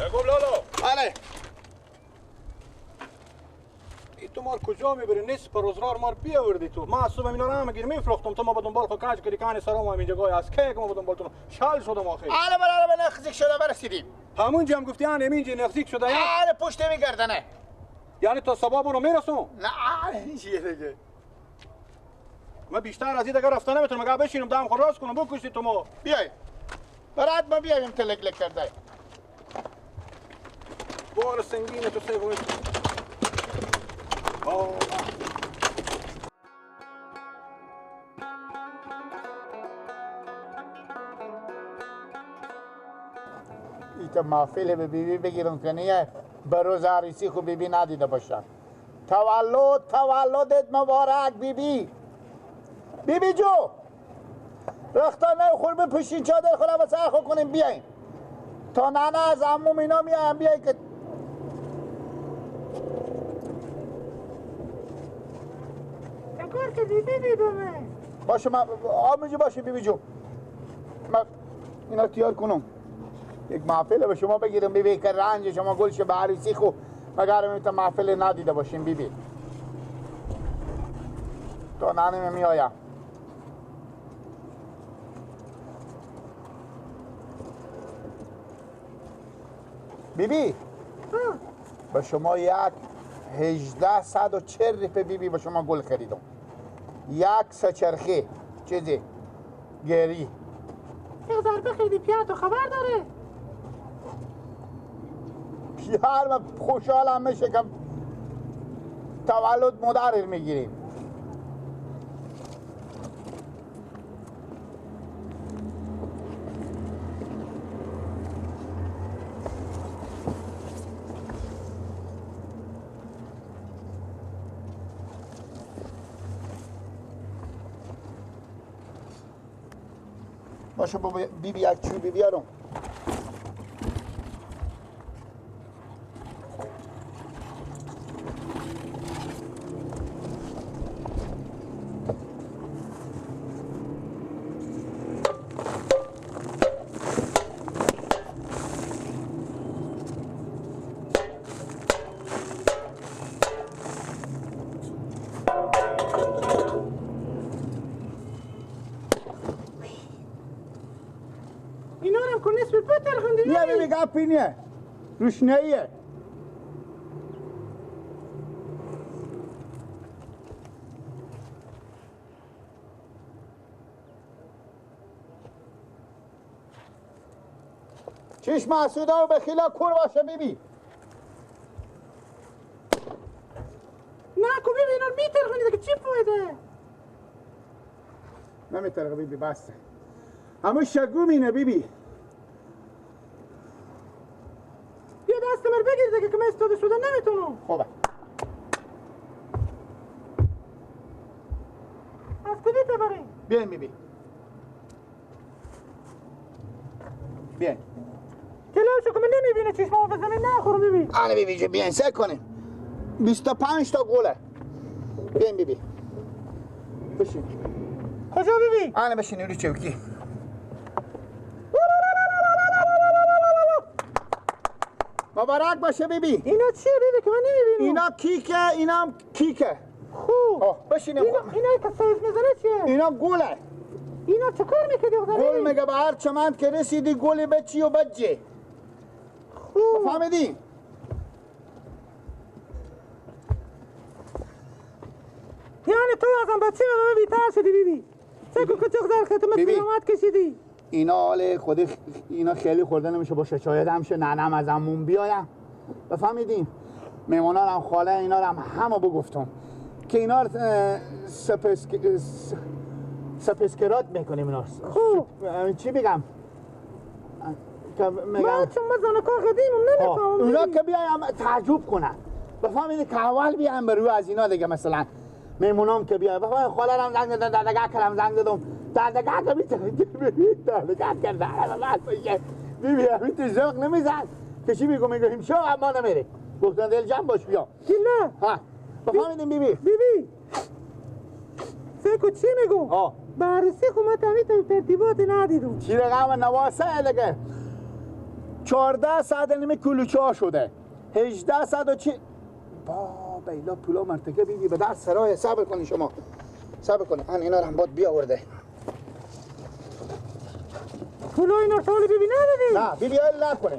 بگم لالا. بله. ای تو مار کجا میبری؟ نصف روزرار مار بیاوردی تو. ما از صبح اینا رو هم گیر میفروختم، تو ما به دنبال خود کج کردی کانی سرام هم اینجا گای از کی که ما به دنبال تو شال شدم آخه. آره بله بله نزدیک شده برسیدیم. همونجا هم گفتی آن همینجا نزدیک شده. آره پشت میگردنه. یعنی تا صبح ما رو میرسون؟ نه آره چیه دیگه. من بیشتر از این دیگه رفته نمیتونم، اگه بشینم دم خود راست کنم بکشی تو ما. بیای. برات ما بیایم تلک لک کرده. بار سنگینه تو سیف. ایتا محفل به بیبی بگیرم که نیه بروز عریسی خو بیبی ندیده باشم. تولد تولدت مبارک بیبی. بیبی جو رختا نه خور بپوشین چادر خورم و سر خود کنیم بیاییم تا ننه از عموم اینا میایم بیایی که کار که دیدی دیدمه. باشه من آموزی باشه بیبی جو. من اینا تیار کنم یک محفل به شما بگیرم بیبی که رنج شما گلش به عروسی خو مگر میتونم محفل ندیده باشیم بیبی. تا ننه میایم. بیبی به شما یک 1840 روپیه بیبی به شما گل خریدم. یک سچرخه چیزی گری یک ضربه خریدی پیار تو خبر داره؟ پیار من خوشحالم میشه که تولد مادر میگیریم. باشه بابا بیبی یک چوبی بیارم. نه بیبی گپی نیه روشناییه. چشم حسوده و به خیلا کور باشه بیبی. نه کو بیبی اینا رو میترخونی دیگه چی فایده؟ نمیترخه بیبی بسته. همه شگو مینه بیبی. دست من بگیر دیگه که من استاده شده نمیتونم. خوبه. از کدی تبریم؟ بیاین بیبی. بیاین. کلاشو که من نمیبینه چشمامو به زمین نخورم بیبی. آره بیبی جون بیاین سعی کنیم. 25 تا گله. بیاین بیبی. بشین. کجا بیبی؟ آره بشین رو چوکی. مبارک باشه بیبی. اینا چیه بیبی که من نمیبینم؟ اینا کیکه، اینا هم کیکه. خوب. بشینیم. اینا که سایز میزنه چیه؟ اینا گله. اینا چه کار میکنی؟ گل میگه به هر چمن که رسیدی گلی بچی و بجه. خوب. فهمیدی؟ یعنی تو از هم بچه من بیتر شدی بیبی. چه که چه زر خدمت سلامت کشیدی. اینا حال خود اینا خیلی خورده نمیشه باشه، شاید هم شه ننم از عموم بیایم. بفهمیدیم مهمونا هم خاله اینا هم همه بگفتم که اینا سپسکرات میکنیم اینا. خوب چی بگم؟ من چون من زنکا قدیمم نمیفهمم. اونا که بیایم تعجب کنن. بفهمیدی که اول بیایم به روی از اینا دیگه، مثلا مهمونام که بیایم بفهمید خاله هم زنگ دادم، دادگاه کردم زنگ دادم، دادگاه که میتونم دادگاه کردم بیبی همین تو ذوق نمیزد که چی میگم، میگم شو اما نمیره. گفتن دل جمع باش بیا. نه ها بفهمیدیم بیبی. بیبی فکر چی میگم؟ بررسی خو من تمی ترتیبات ندیدم. چی رقم نواسه دیگه. 14 صد نمی کلوچه ها شده 18 صد و چی با بیلا پولا مرتکه بیبی به دست سرای. صبر کنی شما، صبر کنی. ان اینا رو هم باید بیاورده. پولا اینا رو سال بیبی ندادی؟ نه بیبی های نکنه.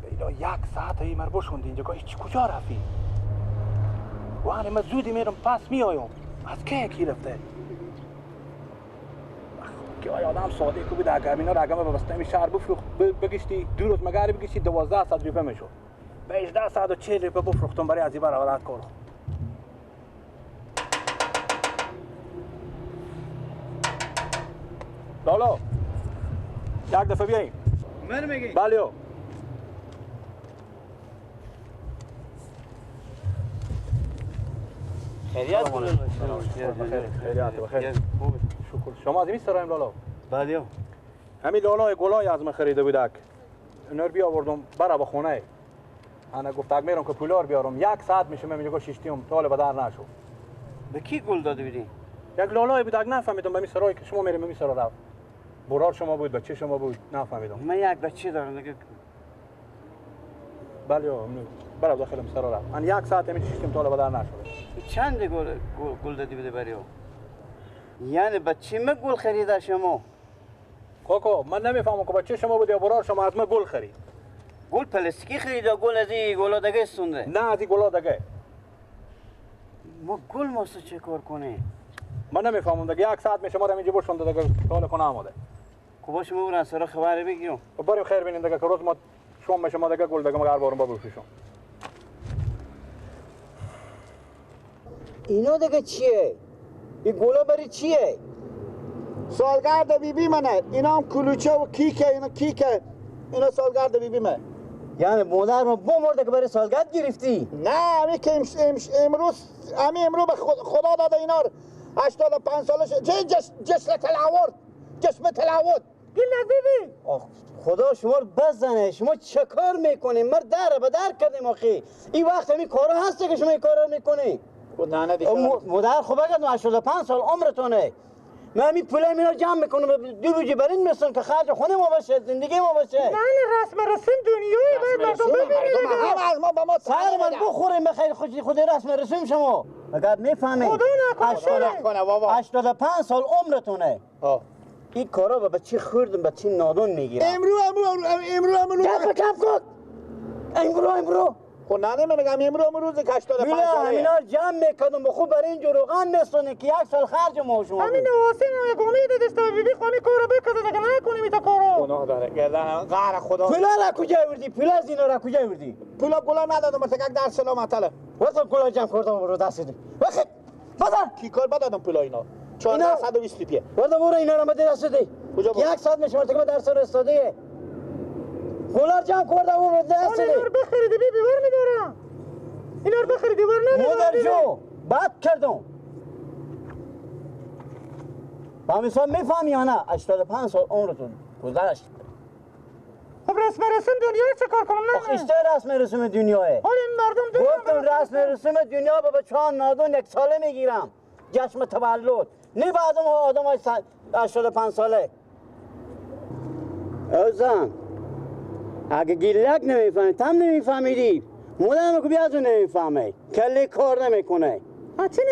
بیلا یک ساعت ای مر بشوندی اینجا که کجا رفتی؟ وانه من زودی میرم پس میایم. از کی کی رفته؟ که آیا آدم ساده که بود اگر اینا را اگر به بسته شهر بفروخت بگشتی دو روز مگر بگشتی 1200 روپیه میشد. به 1840 روپیه بفروختم برای از این برآورد کار. لالا یک دفعه بیاییم. من میگی؟ بله. خیریت خیریت بخیر. شکر. شما از این سرایم لالا؟ بله. همین لالای گلای از من خریده بودک. اینا رو بیاوردم برا به خونه. انا گفت اگ میرم که پولار بیارم. یک ساعت میشه من اینجا شیشتیم تا حالا به در نشد. به کی گل داده بودی؟ یک لالای بود اگ نفهمیدم به می سرای که شما میریم می سرا رفت. برار شما بود بچه شما بود نفهمیدم. من یک بچه دارم دیگه. بله برا داخل سرا رفت. من یک ساعت همین شیشتیم تا حالا به در نشد. چند گل دادی بوده برای او؟ یعنی بچه ما گل خریده شما؟ کاکا من نمیفهمم که بچه شما بود یا برار شما از من گل خرید. گل پلاستیکی خرید یا گل از این گلا دیگه سونده؟ نه از این گلا دیگه. ما گل ماسه چه کار کنه؟ من نمیفهمم دیگه یک ساعت میشه ما رو اینجا بشونده دیگه تا حالا کنه آماده. خب باشه ما بریم سرا خبر بگیرم. بریم خیر ببینیم دیگه که روز ما شما میشه ما دیگه گل دیگه ما هر بارم بفروشیم. اینا دیگه چیه؟ این گلا برای چیه؟ سالگرد بیبی منه. اینا هم کلوچه و کیکه. اینا کیکه. اینا سالگرد بیبی منه. یعنی مادر ما بمرده که برای سالگرد گرفتی؟ نه همین که امروز همین امروز به خدا داده اینا رو 85 سالش چه جشن تلعورد جشن تلعورد گلک بیبی. آخ خدا شما رو بزنه. شما چه کار میکنی؟ مر در به در کردیم آخی. این وقت همین کارا هست که شما این کارا میکنی؟ نه نه مادر خب اگر 85 سال عمرتونه من همین پول اینا جمع میکنم دو بوجی برین میسن که خرج خونه ما باشه زندگی ما باشه. نه رسم رسم دنیایی باید مردم ببینید. هم از ما با ما سر من بخوریم بخیر خود رسم رسم شما اگر میفهمی. خدا نکنه بابا 85 سال عمرتونه. این کارا به بچه خوردم بچه نادون میگیرم. امرو امرو امرو کم کم کن. امرو امرو خب نه نه میگم امروز امروز 85 ساله همینا رو جمع میکردم به خوب برای اینجا روغن میسونه که یک سال خرج ما شما همین نواسه هم یک امید داشته بیبی خواهمی کارو بکرده دیگه نکنیم ایتا کارو. گناه داره گردن قهر خدا. پولا را کجا آوردی؟ پولا از اینا را کجا آوردی؟ پولا گلا ندادم مرتکک در سلام عطله. وقتا گلا جمع کردم برو دست دادم. وقت بزن کی کار بدادم پولا اینا 420 روپیه. وردا برو اینا را مده دست دادی. یک ساعت میشه مرتکک در سر استاده. گلار جمع کردم و دست ده. اینا رو بخریدی بی بی ور میدارم. اینا رو بخریدی ور ندارم. مادر جو بد کردم. با مثال میفهمی یا نه؟ 85 سال عمرتون گذشت. خب رسم رسم دنیا چه کار کنم؟ نه آخه اشته رسم رسم دنیاه. حالا این مردم دنیا گفتم رسم رسم دنیا با بچه‌ها نادون یک ساله میگیرم جشن تولد. نه بعدم آدم های 85 ساله. اوزان اگه گیلک نمیفهمی تم نمیفهمیدی مادرم که بیازو نمیفهمه کلی کار نمیکنه.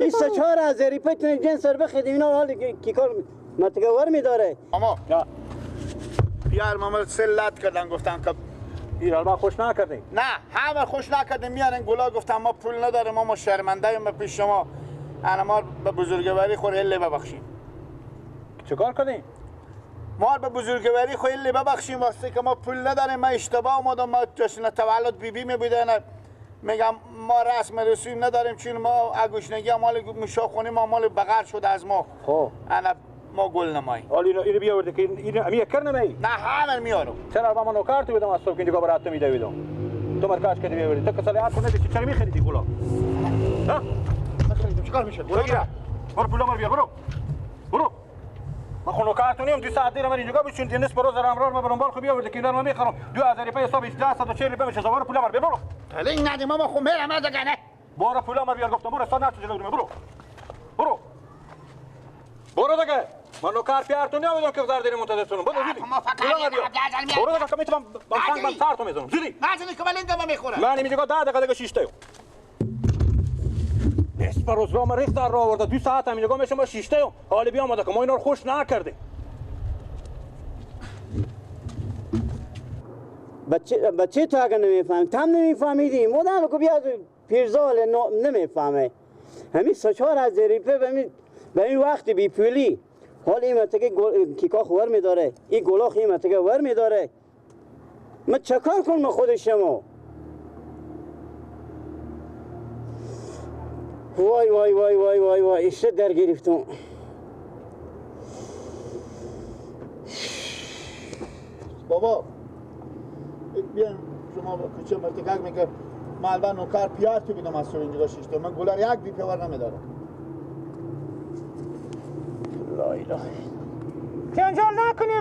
این سه چهار از ریپیت جنس رو بخیدیم اینا حال کی کار مرتکه ور میداره. اما بیار ماما سلت کردن گفتن که ایران ما خوش نکردیم. نه همه خوش نکردیم میارن گلا گفتن ما پول نداریم ما شرمنده ایم پیش شما. انا ما به بزرگواری خور هله ببخشیم. چیکار کردیم؟ ما به بزرگواری خو هله ببخشیم واسه که ما پول نداریم. ما اشتباه اومدم ما جشن تولد بیبی می بوده میگم ما رسم رسوم نداریم چون ما اگوشنگی مال مشاخونی ما مال بغر شده از ما. خب انا ما گل نمایی. حالا اینو بیاورده که اینو امی کر نمایی؟ نه همه میارم. چرا ما نوکر تو بودم از صبح که اینجا برات میدویدم. تو مرکز کردی بیاوردی. تو کسالی هر کنه چرا میخریدی گلا؟ ها؟ نخریدم چیکار میشه؟ برو برو پولا مر بیار برو. برو. من خو نوکرتونیم 2 ساعت دیر من اینجا بشین نصف روز امرار ما برام بال خو بیاورده که اینا رو میخرم 2000 روپیه حساب 1840 روپیه میشه. زوار پولا مر بیار برو. تلینگ ندیم ما خو میرم از گنه. برو پولا مر بیار گفتم برو استاد نچ جلو برو. برو. برو دیگه. من نوکر پیار تو نمیدونم که زر داری منتظر تونم. برو زودی. برو دیگه که میتونم با سنگ من سر تو میزنم. زودی. نزنی که من اینجا میخورم. من اینجا 10 دقیقه دیگه شیشته. نصف روز را من ریخت در راه آورده 2 ساعت هم اینجا میشم با شیشته. حالا بیا آمده که ما اینا رو خوش نکردیم. بچه تو اگه نمیفهمی تم نمیفهمیدی مادم که بیا پیرزال نمیفهمه. همین 3-4 هزار روپیه به این وقت بی پولی. حال این مرتکه کیکا خور میداره، این گلاخ این مرتکه ور میداره. من چه کار کنم خود شما؟ وای وای وای وای وای وای اشته در گرفتم. بابا بیایم شما کوچه مرتکه میگه من الان نوکر پیار تو بیدم از اینجا شیشته. من گلار یک بی پیور نمیدارم. لا اله. جنجال نکنی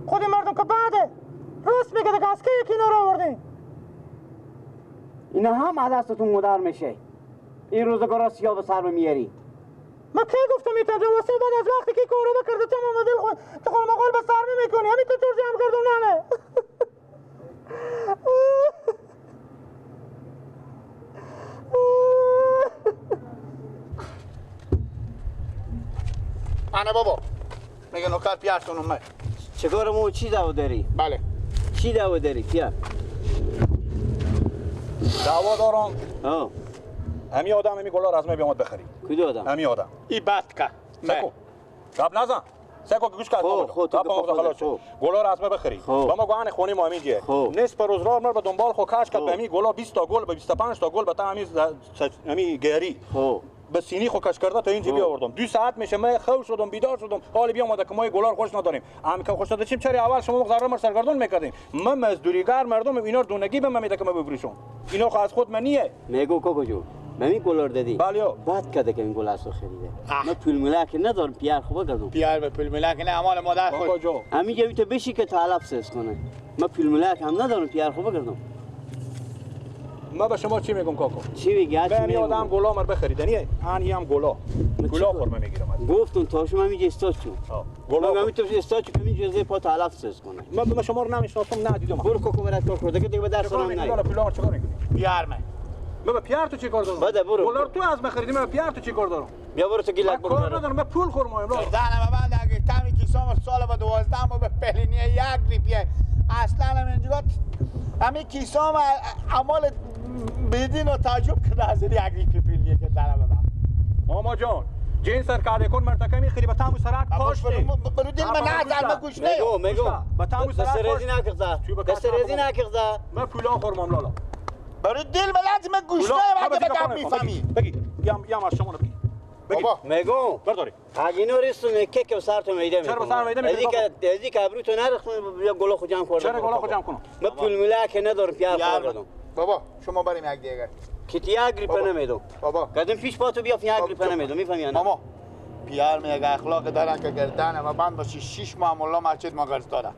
خود مردم که بعده راست میگه دیگه. از کی یکی اینا رو آوردین؟ اینا هم از دستتون مدار میشه. این روزگارا سیاه به سر میاری. من کی گفتم میتونم واسه بعد از وقتی که کارو بکرده تمام دل خود تخم مقال به سر میکنی. همین تو طور جمع کردم نه. آنه بابا میگه نوکر پیارتون اومد. چگار مو چی دعوا داری؟ بله چی دعوا داری؟ پیار دعوا دارم. همی آدم همی گلار از من بیامد بخری. کدو آدم؟ همی آدم ای بد که سکو گپ نزن. سکو گوش کن. خب خلاص گلار از من بخری. با ما گوهن خونی ما همی نصف روز راه مر به دنبال خو کاش کرد به همی گلا 20 تا گل به 25 تا گل به تا همی گری. خب به سینی خو کش کرده تا اینجا بیاوردم. 2 ساعت میشه من خو شدم بیدار شدم. حالا بیا اومده که ما گلار خوش نداریم. هم که خوش نداشتیم چرا اول شما ضرر مر سرگردون میکردیم. من مزدوریگر مردم اینا دونگی به من میده که من بفروشم. اینا خو از خود من نیه. میگو کوکو جو من گلار دادی. بله بد کرده که این گل اصلا خریده. من پول ملاک ندارم پیار خو بگردم. پیار به پول ملاک نه امال مادر خود. همین جوی تو بشی که طلب سس کنه. من پول ملاک هم ندارم پیار خو بگردم. ما به شما چی میگم کاکو؟ چی میگی؟ من آدم گلا مر بخریدنیه. ان هم گلا. گلا خور میگیرم. گفتم تا شما میگه استاد چو. گلا من تو استاد چو که میگه زیر پا علف سس کنه. من شما رو نمیشناسم ندیدم. برو کاکو برات کار کرده که دیگه به درس من نه. پول چیکار میکنی؟ پیار من. من به پیار تو چی کار دارم؟ بده برو. گلا تو از بخریدی من به پیار تو چی کار دارم؟ بیا برو تو گیلک برو. کار ندارم من پول خورم. دانم بعد اگه تمی کیسام سال با 12 ما به پلینی یک ریپیه. اصلا هم اینجا همین کیسام اعمال بدین و تعجب کرده از این یک ریپیه پلیه که دارم من. ماما جان جنس سر کن مرتکه میخری به تامو سرک پاشتی. برو دل من نه من گوش نه. میگو به تامو سرک دست رزی نکرده. دست رزی نکرده. من پولا خورم لالا. برو دل من لازم گوش نه بعد به گپ میفهمی. بگی یام از شما بگی. بابا میگم برداری. اگه اینو رسونه که که سر تو میده میکنم. چرا سر میده میکنم؟ از اینکه ابرو تو نرخون بیا گلا خو جمع کنم. چرا گلا خو جمع کنم؟ من پول ملاک ندارم پیار خوردم. بابا شما بریم یک دیگه. که یک ریپه نمیدم. بابا قدم پیش با تو بیا یک ریپه نمیدم میفهمی یا نه؟ ماما پیار میگه اخلاق دارن که گردن ما بند باشه 6 ماه مولا مسجد ما قرض داره.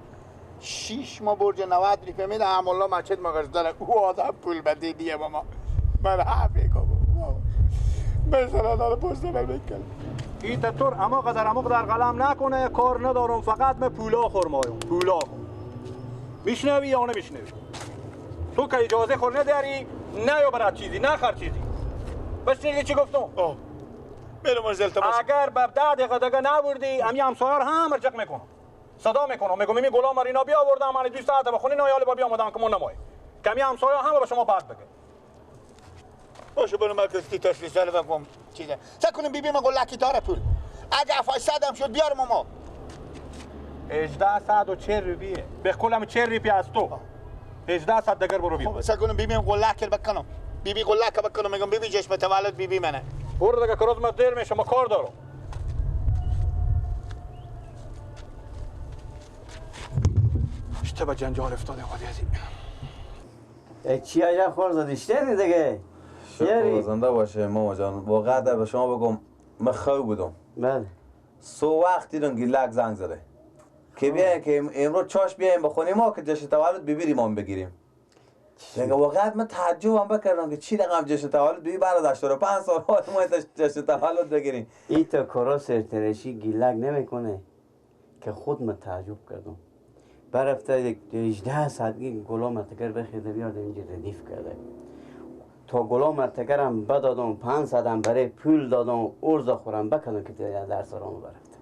6 ماه برج 90 ریپه میده مولا مسجد ما قرض داره. او آدم پول بده دیگه ماما. من حرف میگم. مثلا داره پشت من میکنه. این تطور اما قدر اما در قلم نکنه کار ندارم فقط من پولا خورمایم پولا خور. میشنوی یا نمیشنوی؟ تو که اجازه خور نداری نه یا برات چیزی نخر چیزی. بشنیدی چی گفتم؟ برو مرزل تو اگر به 10 دقیقه دیگه نبردی امی همسایه هم رجق میکنم. صدا میکنم میگم می غلام اینا بیاوردم من 2 ساعت به خونه نایال با بیامدم که من نمای. کمی همسایه هم به شما بعد بگه. باشه برو مرکز تیتاش رساله بگم چیزه. سعی کنیم بیبی من قلکی داره پول. اگه 700 هم شد بیارم ما. 1840 روپیه. به کلم 40 روپیه از تو. 1800 دگر برو بیا. خب سعی کنیم بیبی من قلک بکنم. بیبی قلک بکنم میگم بیبی جشن تولد بیبی منه. برو دیگه کروز من دیر میشه ما کار دارم. اشته به جنجال افتاده خودی از این. چی عجب خور زد اشته دیگه. شکر زنده باشه ماما جان. واقعا به شما بگم من خواب بودم. بله. سو وقت دیدم گیلک زنگ زده که بیاین که امروز چاش بیایم به خونه ما که جشن تولد بیبی ما بگیریم. دیگه واقعا من تعجبم بکردم که چی رقم جشن تولد بیبی بعد از 85 سال حال ما جشن تولد بگیریم. این تا کارا سرترشی گیلک نمیکنه که خود من تعجب کردم. برفته 18 ساعت گلام مرتکر بخیده بیارده اینجا ردیف کرده. تا گلام مرتکرم بدادم 500 هم برای پول دادم ارزا خورم بکردم که درس رامو برفته.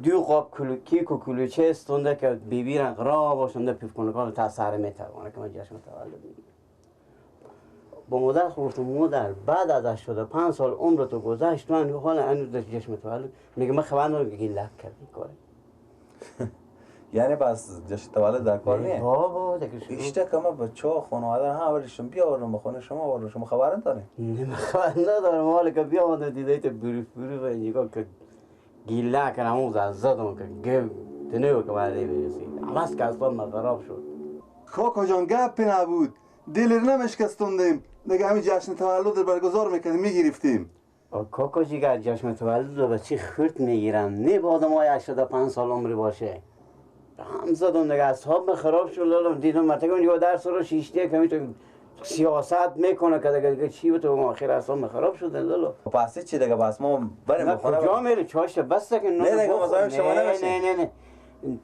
دو قاب کیک و کلوچه استونده که بیبی رنگ را باشنده پیف کنه کار تا سر میتوانه که من جشن تولد میگیرم. با مادر گفتم مادر بعد از 85 سال عمر تو گذشت من حالا هنوز جشن تولد میگه من خبر ندارم که گیلک کردی کاره. یعنی پس جشن تولد در کار نیه؟ بابا دیگه اشته که من بچه ها خانواده هم برشون بیاوردم به خونه شما آوردم، شما خبر نداری؟ نه من خبر ندارم. حالا که بیاوردم دیده ایت بروف بروف اینجا که گیله کردم اون زدم که گم تنو که برده برسید عوض که اصلا من خراب شد. کاکا جان گپی نبود، دل نمیشکستوندیم دیگه، همین جشن تولد برگزار میکردیم میگرفتیم. کاکا جیگر جشن تولد رو بچه خرد میگیرم، نه با آدم های 85 سال عمری باشه. هم زدم دیگه اصحاب خراب شد. لالم دیدم مرتکه اون درس رو شیشته که تو سیاست میکنه که دیگه چی بود تو آخر اصحاب خراب شد لالو. پس چی دیگه؟ پس ما بریم بخوره. کجا میری؟ چاش بس که نون نه دیگه مزاحم شما نمیشیم. نه نه نه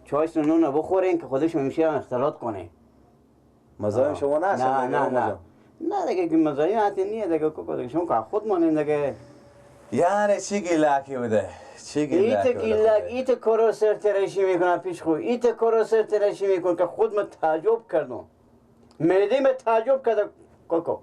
چاش نون بخورین که خودش میشه اختلاط کنه. مزاحم شما نشین. نه نه نه نه دیگه که مزاحم حتی نیه دیگه کوکو دیگه شما که خود مانین دیگه. یعنی چی گیلکی بوده؟ چی گیلکی ایت گیلک ایت کرو سر ترشی میکنم پیش خود، ایت کرو سر ترشی میکنم که خود من تعجب کردم، معده من تعجب کردم کوکو.